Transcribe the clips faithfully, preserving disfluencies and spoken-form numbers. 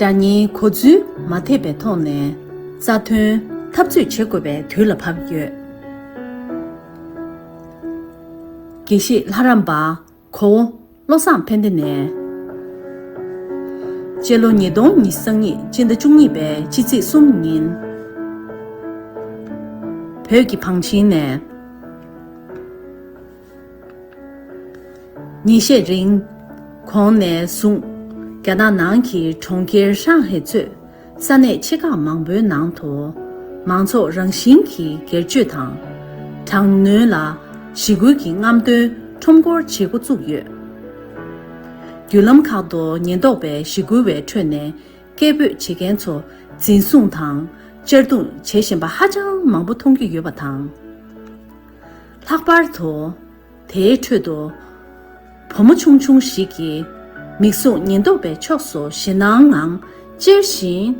དགྲ་གཉེན་གོ་འཛོལ་མ་ཐེབས་པའི་ཐོག་ནས་རྩ་དོན་འཐབ་རྩོད་བྱེད་དགོས་པའི་དུས་ལ་བབ་ཡོད། དགེ་བཤེས་ལྷ་རམས་པ་གོ་བོ་བློ་བཟང་ཕན་བདེ་ནས། སྤྱི་ལོ་ཉིས་སྟོང་ཉི་ཤུ་རྩ་གཉིས་སྤྱི་ཟླ་བཅུ་གཉིས་པའི་སྤྱི་ཚེས་གསུམ་ཉིན། བོད་ཀྱི་བང་ཆེན་ནས། ཉིན་ཤས་རིང་། གོང་ནས་བཟུང་། རྒྱ་ནག་ནང་གི་གྲོང་ཁྱེར་ཧྲང་ཧའེ་གཙོས་ས་གནས་ཆེ་ཁག་མང་པོའི་ནང་དུ། མང་ཚོགས་རང་བཞིན་གྱིས་སྒེར་གཅོད་དང་། དྲག་གནོན་ལ་ཞི་རྒོལ་གྱི་རྔམ་སྟོན་ཁྲོམ་སྐོར་བྱེད་འགོ་བཙུགས་ཡོད། བརྒྱུད་ལམ་ཁག་ཏུ་ཉེན་རྟོག་པས་ཞི་རྒོལ་བའི་ཁྲོད་ནས། སྐད་འབོད་བྱེད་མཁན་ཚོ་འཛིན་བཟུང་དང་གཅར་རྡུང་བྱེད་བཞིན་པ་ཧ་ཅང་མང་པོ་མཐོང་རྒྱུ་ཡོད་པ་དང་། ལྷག་པར་དུ། དེའི་ཁྲོད་དུ། བུ་མོ་ཆུང་ཆུང་ཞིག་གིས་མིག་ཟུང་ཉེན་རྟོག་པའི་ཕྱོགས་སུ་ཞེད་སྣང་ངང་ཅེར་བཞིན།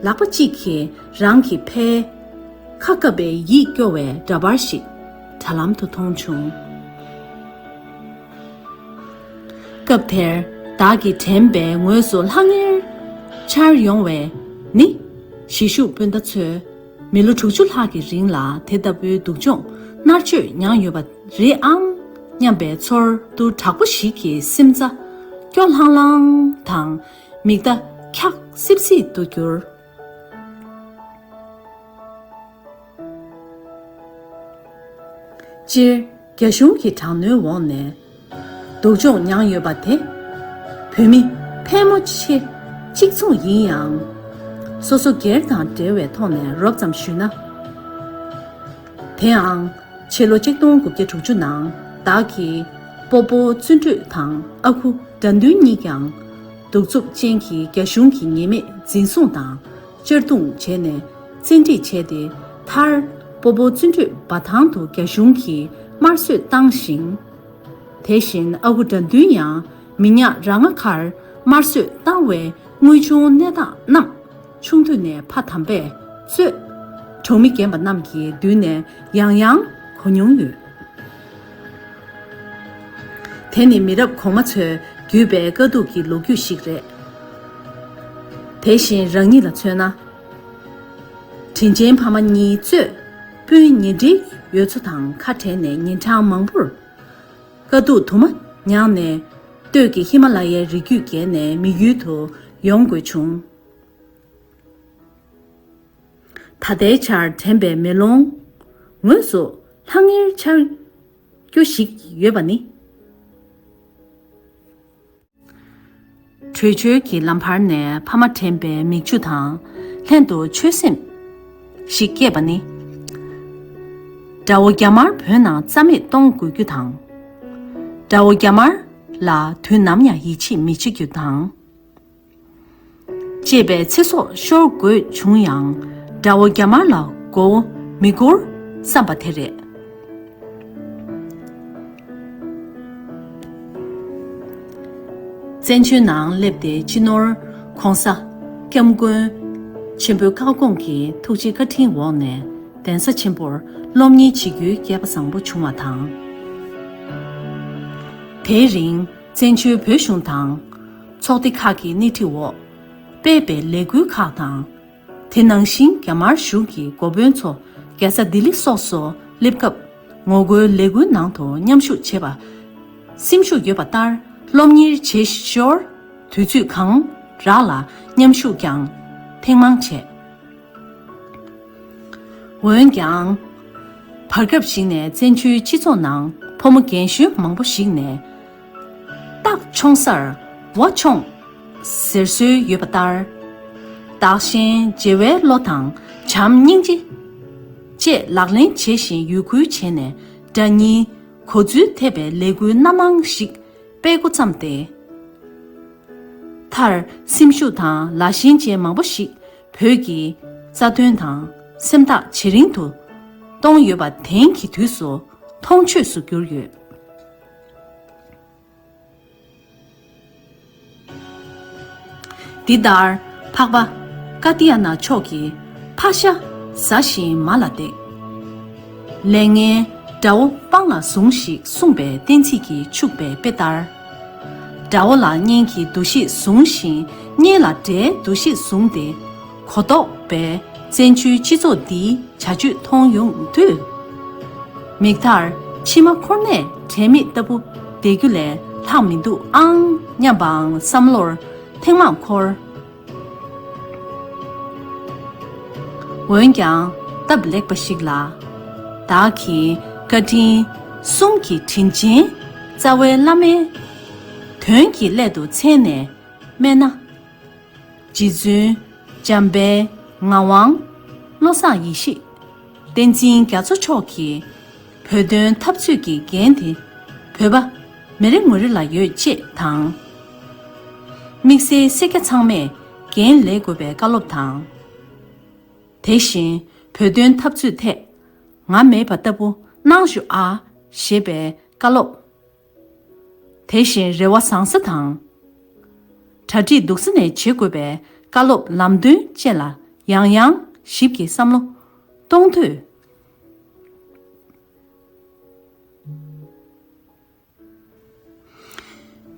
ལག་པ་གཅིག་གིས་རང་གི་ཕའི་ཁ་བཀབ་པའི་ཡིད་སྐྱོ་བའི་འདྲ་པར་ཞིག་དྲ་ལམ་དུ་མཐོང་བྱུང་། སྐབས་དེར། བདག་གིས་དྲན་པའི་ངོས་སུ་ལྷང་ངེར་འཆར་ཡོང་བ་ནི། གཞིས་བཞུགས་སྤུན་ཟླ་ཚོས་མི་ལོ་དྲུག་ཅུ་ལྷག་གི་རིང་ལ་དེ་ལྟ་བུའི་སྡུག་སྦྱོང་མནར་གཅོད་མྱངས་ཡོད་པ་རེད་ཨང་སྙམ་པའི་ཚོར་འདུ་དྲག་པོ་ཞིག་གིས་སེམས་རྩ་སྐྱོ་ལྷང་ལྷང་དང་མིག་མཐའ་འཁྱག་སིབ་སིབ་ཏུ་གྱུར། སྤྱིར། རྒྱ་གཞུང་གི་དྲག་གནོན་འོག་ནས་སྡུག་སྦྱོང་མྱངས་ཡོད་པ་དེ། བོད་མི་ཕལ་མོ་ཆེ་གཅིག་མཚུངས་ཡིན་ཡང་། སོ་སོ་སྒེར་དང་འབྲེལ་བའི་ཐོག་ནས་རོབ་ཙམ་ཞུས་ན། དེའང་། ཕྱི་ལོ་ཆིག་སྟོང་དགུ་བརྒྱ་དྲུག་ཅུ་ནང་བདག་གི་སྤོ་བོ་བརྩོན་འགྲུས་དང་ཨ་ཁུ་དགྲ་འདུལ་གཉིས་ཀྱང་། གདུག་རྩུབ་ཅན་གྱི་རྒྱ་གཞུང་གི་ཉེས་མེད་འཛིན་བཟུང་དང་། གཅར་རྡུང་བྱས་ནས་བཙན་ཁྲིད་བྱས་ཏེ། མཐར་སྤོ་བོ་བརྩོན་འགྲུས་འབའ་ཐང་དུ་རྒྱ་གཞུང་གིས་དམར་གསོད་བཏང་ཞིང་། དེ་བཞིན་ཨ་ཁུ་དགྲ་འདུལ་ཡང་མི་ཉག་ར་ང་ཁར་དམར་གསོད་བཏང་བའི་དངོས་བྱུང་གནས་སྟངས་རྣམས་ཆུང་དུས་ནས་ཕ་དམ་པས་གཙོས། གྲོང་མི་རྒན་པ་རྣམས་ཀྱི་མདུན་ནས་ཡང་ཡང་གོ་མྱོང་ཡོད། དེ་ནི་མི་རབས་གོང་མ་ཚོས་བརྒྱུད་པའི་དཀའ་སྡུག་གི་ལོ་རྒྱུས་ཤིག་རེད། དེ་བཞིན་རང་ཉིད་ལ་མཚོན་ན། དྲིན་ཆེན་ཕ་མ་གཉིས་གཙོས་སྤུན་ཉེ་འབྲེལ་ཡོད་ཚོ་དང་ཁ་བྲལ་ནས་ཉིན་གྲངས་མང་པོར། དཀའ་སྡུག་དུ་མ་མྱངས་ནས། སྟོད་ཀྱི་ཧི་མ་ལ་ཡའི་རི་རྒྱུད་བརྒལ་ནས་མི་ཡུལ་དུ་ཡོང་དགོས་བྱུང་། ད་ལྟའི་ཆར་དྲན་པའི་མེ་ལོང་ངོས་སུ་ལྷང་ངེར་འཆར་རྒྱུ་ཞིག་ཡོད་པ་ནི། བྲོས་བྱོལ་གྱི་ལམ་བར་ནས་ཕ་མ་དྲན་པའི་མིག་ཆུ་དང་ལྷན་དུ་ཆོད་སེམས་ཤིག་སྐྱེས་པ་ནི། དགྲ་བོ་རྒྱ་དམར་བོད་ནང་རྩ་མེད་གཏོང་དགོས་རྒྱུ་དང་། དགྲ་བོ་རྒྱ་དམར་ལ་དུས་ནམ་ཡང་ཡིད་ཆེས་མི་བྱེད་རྒྱུ་དང་། ཅེས་པའི་ཚེ་སྲོག་ཤོར་དགོས་བྱུང་ཡང་། དགྲ་བོ་རྒྱ་དམར་ལ་མགོ་བོ་མི་སྒུར་བསམ་པ་དེ་རེད། བཙན་བྱོལ་ནང་སླེབས་ཏེ་སྤྱི་ནོར་ྋགོང་ས་ྋསྐྱབས་མགོན་ཆེན་པོའི་བཀའ་དགོངས་ཀྱི་ཐུགས་རྗེ་བཀའ་དྲིན་འོག་ནས་གདན་ས་ཆེན་པོར་སློབ་གཉེར་བྱེད་རྒྱུའི་སྐལ་པ་བཟང་པོ་བྱུང་བ་དང་། དེའི་རིང་། བཙན་བྱོལ་བོད་གཞུང་དང་། ཚོགས་སྡེ་ཁག་གི་སྣེ་ཁྲིད་འོག་སྤེལ་བའི་ལས་འགུལ་ཁག་དང་། དེ་ནང་བཞིན་རྒྱ་དམར་གཞུང་གི་འགོ་དཔོན་ཚོ་རྒྱལ་ས་ལྡི་ལི་སོགས་སུ་སླེབས་སྐབས་ངོ་རྒོལ་ལས་འགུལ་ནང་དུ་མཉམ་ཞུགས་བྱེད་པ་སེམས་ཤུགས་ཡོད་པ་ལྟར་སློབ་གཉེར་བྱེད་ཞོར་དུས་ཚོད་གང་རག་ལ་མཉམ་ཞུགས་ཀྱང་ཐེངས་མང་བྱས། འོན་ཀྱང་། བར་སྐབས་ཤིག་ནས་བཙན་བྱོལ་སྤྱི་ཚོགས་ནང་ཕོ་མོ་རྒན་གཞོན་མང་པོ་ཞིག་ནས། སྟག་མཆོང་སར་འོ་མཆོང་ཟེར་སྲོལ་ཡོད་པ་ལྟར། བདག་གཞན་བརྗེ་བའི་བློ་དང་བྱམས་སྙིང་རྗེ་བཅས་ལག་ལེན་བྱེད་བཞིན་ཡུལ་ཁུལ་བྱས་ནས་དགྲ་གཉེན་གོ་འཛོལ་ཐེབས་པའི་ལས་འགུལ་སྣ་མང་ཞིག་སྤེལ་འགོ་བརྩམས་ཏེ། མཐར་སེམས་ཤུགས་དང་ལ་ཞེན་ཅན་མང་པོ་ཞིག་བོད་ཀྱི་རྩ་དོན་དང་སེམས་ཐག་ཇེ་རིང་དུ་གཏོང་ཡོད་པ་དེང་གི་དུས་སུ་མཐོང་ཆོས་སུ་གྱུར་ཡོད། འདི་ལྟར་འཕགས་པ་ཀ་ཏི་ཡ་ན་མཆོག་གིས་ཕག་ཤ་ཟ་ཞིང་མ་ལ་བརྡེག་ལས་ངན་དགྲ་བོ་སྤང་ལ་ཟུངས་ཤིག་གསུངས་པའི་བསྟན་ཚིག་གིས་ཕྱུག་པའི་དཔེ་ལྟར། དགྲ་བོ་ལ་གཉེན་གྱི་འདུ་ཤེས་བཟུང་ཞིང་གཉེན་ལ་དགྲའི་འདུ་ཤེས་བཟུང་སྟེ་གོ་ལྡོག་པའི་བཙན་བྱོལ་སྤྱི་ཚོགས་འདིའི་བྱ་སྤྱོད་མཐོང་ཡོང་དུས། མིག་མཐར་མཆིལ་མ་འཁོར་ནས་དྲན་མེད་ལྟ་བུ་བསྡད་རྒྱུ་ལས་ལྷག་མི་འདུག་ཨང་སྙམ་པའང་བསམ་བློར་ཐེངས་མང་འཁོར། འོན་ཀྱང་སྟབས་ལེགས་པ་ཞིག་ལ། བདག་གིས་བཀའ་དྲིན་གསུམ་གྱི་དྲིན་ཅན་རྩ་བའི་བླ་མའི་དོན་གྱི་སླད་དུ་མཚན་ནས་སྨྲས་ན། རྗེ་བཙུན་འཇམ་དཔལ་ངག་དབང་བློ་བཟང་ཡེ་ཤེས་བསྟན་འཛིན་རྒྱ་མཚོ་མཆོག་གིས་བོད་དོན་འཐབ་རྩོད་ཀྱི་འགན་དེ་བོད་པ་མི་རེ་ངོ་རེ་ལ་ཡོད་ཅེས་དང་། དམིགས་བསལ་སེར་སྐྱ་ཚང་མས་འགན་ལེན་དགོས་པའི་བཀའ་སློབ་དང་། དེ་བཞིན་བོད་དོན་འཐབ་རྩོད་ཐད་ང་མེད་པ་ལྟ་བུ་གནང་ཤོག་ཨ་ཞེས་པའི་བཀའ་སློབ། དེ་བཞིན་རེ་བ་བཟང་ས་དང་། གྲ་སྒྲིག་སྡུག་ས་ནས་བྱེད་དགོས་པའི་བཀའ་སློབ་ལམ་སྟོན་བཅས་ལ་ཡང་ཡང་ཞིབ་ཀྱིས་བསམ་བློ་གཏོང་དུས།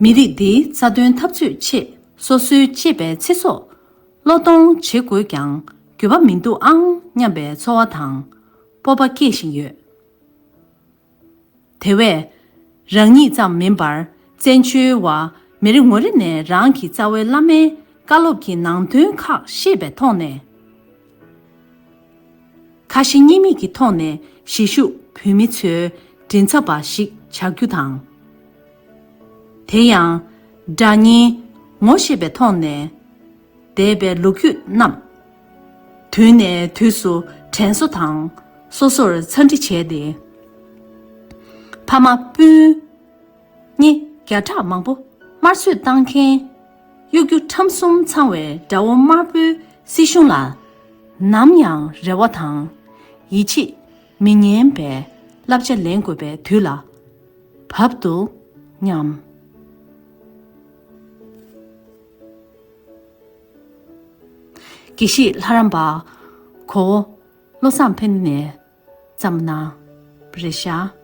མི་རིགས་འདིའི་རྩ་དོན་འཐབ་རྩོད་ཆེད་སོ་སོའི་གཅེས་པའི་ཚེ་སྲོག་བློས་གཏོང་བྱེད་དགོས་ཀྱང་འགྱོད་པ་མི་འདུག་ཨང་སྙམ་པའི་ཚོར་བ་དང་སྤོབས་པ་སྐྱེ་བཞིན་ཡོད། དེ་བས། རང་ཉིད་ཙམ་མིན་པར་བཙན་བྱོལ་བ་མི་རེ་ངོ་རེ་ནས་རང་གི་རྩ་བའི་བླ་མའི་བཀའ་སློབ་ཀྱི་ནང་དོན་ཁག་ཤེས་པའི་ཐོག་ནས། ཁ་ཞེ་གཉིས་མེད་ཀྱི་ཐོག་ནས་གཞིས་བཞུགས་བོད་མི་ཚོའི་མགྲིན་ཚབ་པ་ཞིག་བྱ་རྒྱུ་དང་། དེ་ཡང་། དགྲ་གཉེན་ངོ་ཤེས་པའི་ཐོག་ནས། འདས་པའི་ལོ་རྒྱུས་རྣམས། དུས་ནས་དུས་སུ་དྲན་གསོ་དང་སོ་སོར་འཚམས་འདྲི་བྱས་ཏེ། ཕ་མ་སྤུན་ཉེ་བརྒྱ་ཕྲག་མང་པོ་དམར་གསོད་བཏང་མཁན་གཡོ་སྒྱུ་ཁྲམ་གསུམ་ཚང་བའི་དགྲ་བོ་དམར་པོའི་སྲིད་གཞུང་ལ་ནམ་ཡང་རེ་བ་དང་ཡིད་ཆེས་མི་ཉན་པའི་བསླབ་བྱ་ལེན་དགོས་པའི་དུས་ལ་བབ་འདུག་སྙམ། དགེ་བཤེས་ལྷ་རམས་པ་གོ་བོ་བློ་བཟང་ཕན་ནས་བརྩམས་གནང་རེད་ཤག